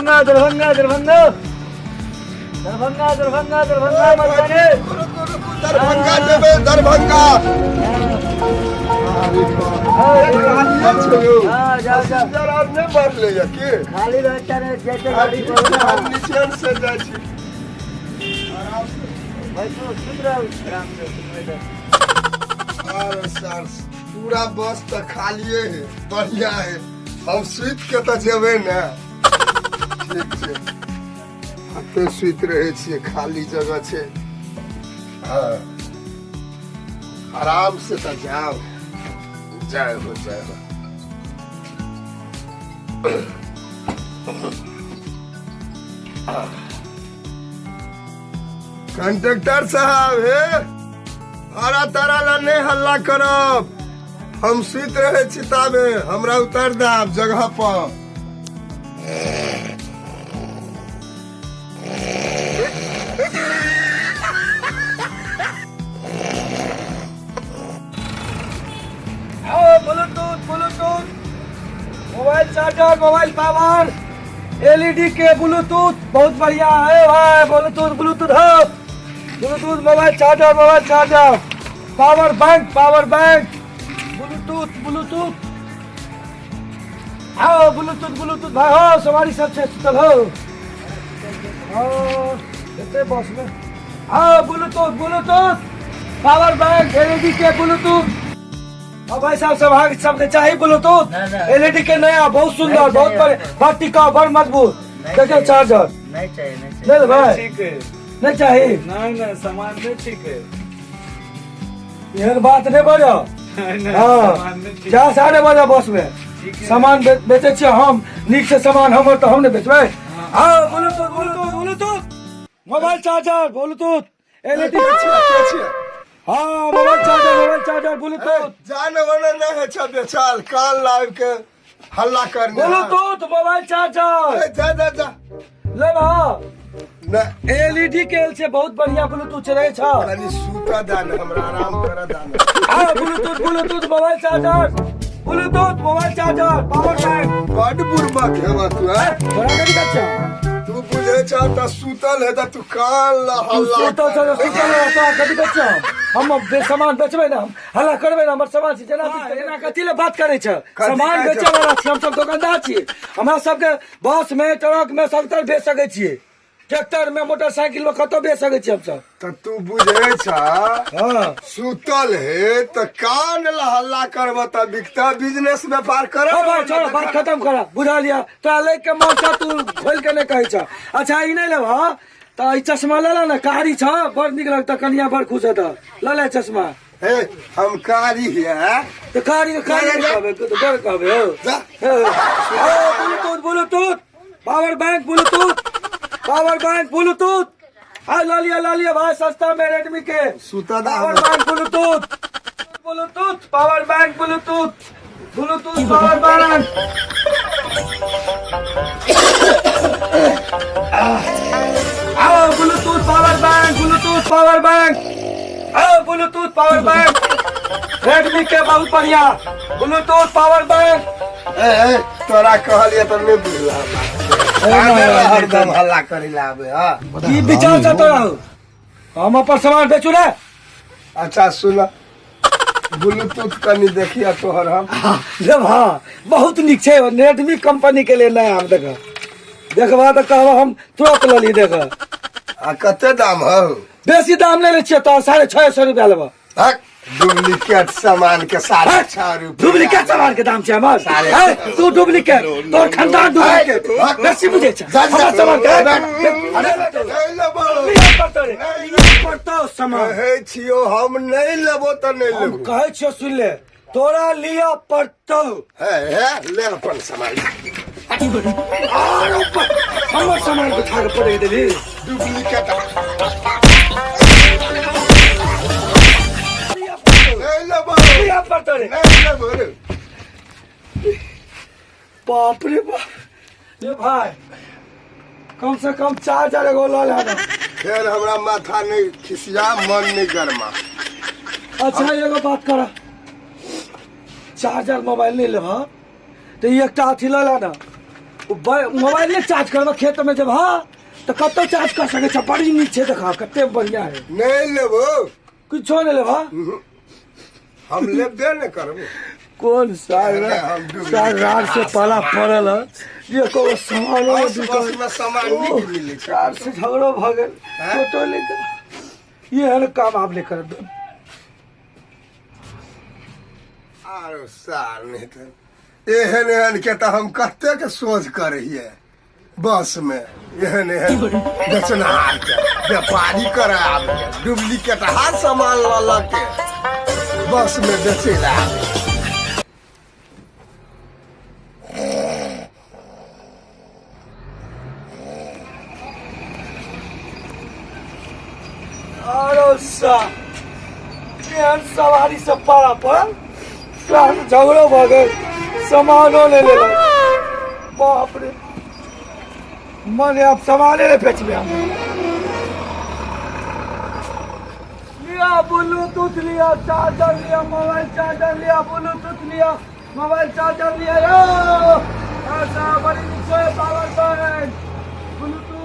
दरभंगा दरभंगा दरभंगा दरभंगा दरभंगा दरभंगा मधुबनी। रुकू रुकू, दरभंगा जेबै दरभंगा। अरे बाप, खालिए छै यौ। हाँ, जाओ, जाओ। पैसेंजर आर नहि बढ़लै यऽ की? खाली रहता रहे जैसे गाड़ी पर हम नीचे से जाइ छी आराम से। बैठो, सुत रहो आराम से बैठो। अरे सर, पूरा बस तऽ खालिए है, बढ़िया है। हम सुति के तऽ जेबै ने। ठीक छै, एते सुति रहै छियै, खाली जगह छै। हाँ, आराम से तऽ जाओ। जय हो, जय हो। कंडक्टर साहब, हे भाड़ा तारा ला नहीं हल्ला करब। हम सुति रहे छी ताबे हमरा उतार देब जगह पर। Bluetooth Bluetooth mobile charger, mobile power, LED के ब्लूटूथ बहुत बढ़िया है भाई। ब्लूटूथ ब्लूटूथ हो, Bluetooth mobile charger, mobile charger, power bank, power bank, Bluetooth Bluetooth आओ, ब्लूटूथ ब्लूटूथ भाई हो। सवारी सब छै सुतल हो। हाँ, एते बस में आओ। Bluetooth Bluetooth power bank, LED के ब्लूटूथ। अब भाई साहब, सब अहाँके सबके चाही ब्लूटूथ? ना, ना। एलईडी के नया, बहुत सुंदर, नहीं बहुत चाहिए बड़े, हमको। बड़ टिकाऊ, बड़ मजबूत। नहीं देखियौ चाहिए। चार्जर। नहीं चाहिए, नहीं चाहिए। नहीं लेबै? ठीक है। नहीं चाही? नहीं नहीं, सामान नहीं ठीक है। एहन बात नहीं बजऽ। नहीं नहीं। हाँ। सामान नहीं ठीक। जा, 5:30 बजे बस में ठीक है। सामान बेचै छियै हम नीक से। सामान हमर तऽ हम ने बेचबै। हाँ, Bluetooth Bluetooth Bluetooth mobile charger, Bluetooth LED. के छियै, के छियै? हाँ, mobile charger, mobile charger, Bluetooth. जानवर नहि होइ छै बेचाल कान लाबि के हल्ला करने। Bluetooth mobile charger. ए, जा जा जा। लेबह? नहि। एलईडी के छै, बहुत बढ़िया ब्लूटूथ चलै छै। कनि सुतऽ दे ने हमरा, आराम करऽ दे ने। हाँ, Bluetooth Bluetooth mobile charger, Bluetooth mobile charger, power bank. बड बुड़बक हेबा तू, हैं? तोरा कथी कच्चा? तू बुझे छ तऽ सुतल है तऽ तू कान ला तू हल्ला। सुतल छ तऽ सुतल रह, तोरा कथी कच्चा? हम सामान बेचबै ने, हम हल्ला करबै ने? हमर सामान छै, जेना बिकतै। एना कथी ले बात करै छ? कथी सामान कहै छ? बेचै वाला छी हम सब, दोकानदार छी। हमरा सबके बस में, ट्रक में, सबतर बेच सकै छियै। ट्रैक्टर में, मोटरसाइकिल में, कतौ बेच सकै छियै हमसब। तऽ तू बुझे छ? हाँ। सुतल है तऽ कान ला हल्ला करब तऽ बिकता? बिजनेस व्यापार कर। ओ भाई, छोड़, बात खत्म कर। बुझा लिया, तोरा लै के मन छ, तू खोल के नहीं कहै छ। अच्छा, ई नहीं लेबह तऽ ई चश्मा ले ले ने, कारी छ, बड़ नीक लगतऽ, कनिया बड़ खुश हेतऽ। ले ले चश्मा। हे, हम कारी है? तऽ कारी कारी जा, जा। कहबै तऽ बड़ कहबै हो। जा। Bluetooth Bluetooth power bank, Bluetooth power bank, Bluetooth. हाँ, ल लिया, ल लिया भाई, सस्ता में रेडमी के। सुतऽ दे पावर हमरा। Bank, Bluetooth Bluetooth power bank, Bluetooth Bluetooth power bank. आओ, Bluetooth power bank, Bluetooth power bank. आओ, ब्लूटूथ पावर बैंक, रेडमी के, बहुत बढ़िया ब्लूटूथ पावर बैंक। ए ए, तोरा कहलिए तऽ नहि बुझला। हरदम हल्ला करे ला आबे। हाँ। की विचार छ तोरा? हम अपन सामान बेचू ने। अच्छा सुन, ब्लूटूथ कनि देखिए तोहर हम। लेब? हाँ, बहुत नीक छै, रेडमी कंपनी के लिए नया। हम देख, देखबा तऽ कहबा हम तुरंत लऽ ली, देख। आ कते दाम हौ? बेसी दाम नहि लै छियै तो 650 रुपया लेबह। हक, डुप्लीकेट सामान के 6.5 रुपया? डुप्लीकेट सामान के दाम छै हमर। साढ़े है, तू डुप्लीकेट, तोर खानदान डुप्लीकेट। हक। बेसी बुझै छै जा, जा। हमर सामान के। अरे, नहि लेबो। पड़तौ सामान। कहै छियौ, हम नहि लेबो तऽ नहि हम लेबो। कहै छियौ, सुन ले, तोरा लिअ पड़तौ। हे हे, ले अपन सामान। आर ऊपर हमर सामान के उठा के पड़े देली। डुप्लीकेट नहि लेबो। लिअ पड़तौ रे। नहि लेबो रे। बाप रे बाप। ये भाई, कम से कम 4000 एगो लऽ लेना। फेर हमरा माथा नहि खिसिया, मन नहि गरमा। अच्छा, एगो बात कर, चार्जर मोबाइल नहीं लेबह तऽ ई एकटा अथी लऽ ले ने। मोबाइल नहि चार्ज करबह खेत में जब हाँ तऽ कतौ चार्ज कर सकै छ, बड़ी नीक छै। देखा कते बढ़िया है। नहीं लेबो। किछो नहि लेबह। हम लेबे नहीं करबो। कोन साल अरे हम डूबि साल रात से पाला पड़ल है जे को सामानो बस बस में सामान नीक मिलै छै। सार से झगड़ो भऽ गेल। हैं? टोटो लेकर ये हर काम आप लेकर आरो सार नहीं तऽ एहन एहन के तऽ हम कतेक सोच करै हियै बस में, एहन एहन बेचनहार के व्यापारी करे आबै डुप्लीकेट हर सामान लऽ लऽ के बस में बेचै लए आबै। आरो सा एहन सवारी सब पारा पड़ल, तहन झगड़ो भऽ गेल, सामानो नहि लेलक। बाप रे, मने आब सामाने नहि बेचबै हम। लिया ब्लूटूथ लिया, चार्जर लिया, मोबाइल चार्जर लिया, ब्लूटूथ लिया, मोबाइल चार्जर लिया। यो ऐसा बड़ी नीक छै, पावर बैंक, ब्लूटूथ।